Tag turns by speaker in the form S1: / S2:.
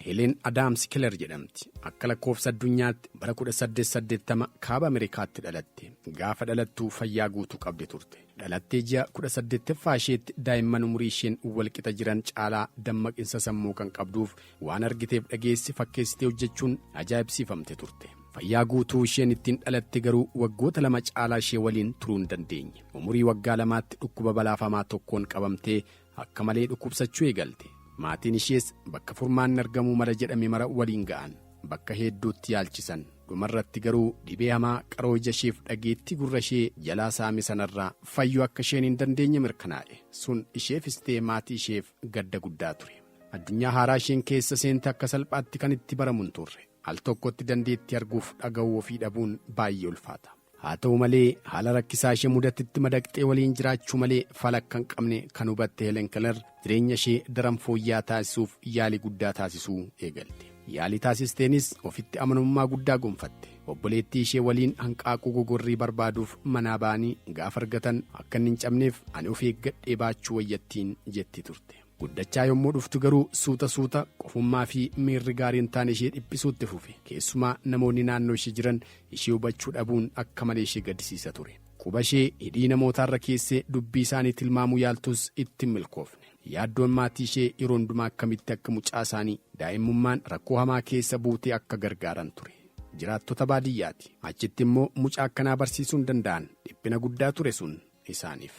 S1: Helen Adaams Keller jedhamti. Akka lakkoofsa addunyaatti bara 1880 kaaba Ameerikaatti dhalatte. Gaafa dhalattuu fayyaa guutuu qabdi turte. Dhalattee ji'a 18ffaa isheetti daa'imman umurii isheen walqixa jiran caalaa dammaqinsa sammuu kan qabduuf waan argiteef dhageessi fakkeessitee hojjechuun ajaa'ibsiifamte turte. Fayyaa guutuu isheen ittiin dhalatte garuu waggoota 2 caalaa ishee waliin turuu hin dandeenye. Umurii waggaa 2tti dhukkuba balaafamaa tokkoon qabamtee akka malee dhukkubsachuu eegalte. Maatiin ishees bakka furmaanni argamuu mala jedhame mara waliin ga'an. Bakka hedduutti yaalchisan. Dhumarratti garuu dhibee hamaa qaroo ija isheef dhageettii gurra ishee jalaa saame sanarraa fayyuu akka isheen hin dandeenye mirkanaa'e. Sun isheefis ta'e maatii isheef gadda guddaa ture. Addunyaa haaraa isheen keessa seente akka salphaatti kan itti baramu hin turre. Al tokkotti dandeettii arguuf dhaga'uu ofii dhabuun baay'ee ulfaata. Haa ta'u malee haala rakkisaa ishee mudatetti madaqxee waliin jiraachuu malee fala akka hin qabne kan hubatte Helen Keller jireenya ishee daran fooyya'aa taasisuuf yaalii guddaa taasisuu eegalte. Yaalii taasisteenis ofitti amanamummaa guddaa gonfatte. Obboleettii ishee waliin hanqaaquu gogorrii barbaaduuf manaa ba'anii gaafa argatan akka inni hin cabneef ani of eeggadhee baachuu wayyattiin jetti turte. Guddachaa yommuu dhuftu garuu suuta suuta qofummaa fi miirri gaarii hin taane ishee dhiphisuutti fufe. Keessumaa namoonni naannoo ishee jiran ishee hubachuu dhabuun akka malee ishee gaddisiisa ture. Quba ishee hidhii namootaarra keessee dubbii isaanii tilmaamuu yaaltus itti hin milkoofne. Yaaddoon maatii ishee yeroo hundumaa akkamitti akka mucaa isaanii daa'imummaan rakkoo hamaa keessa buutee akka gargaaran ture. Jiraattota baadiyyaati. Achitti immoo mucaa akkanaa barsiisuu hin danda'an. Dhiphina guddaa ture sun isaaniif.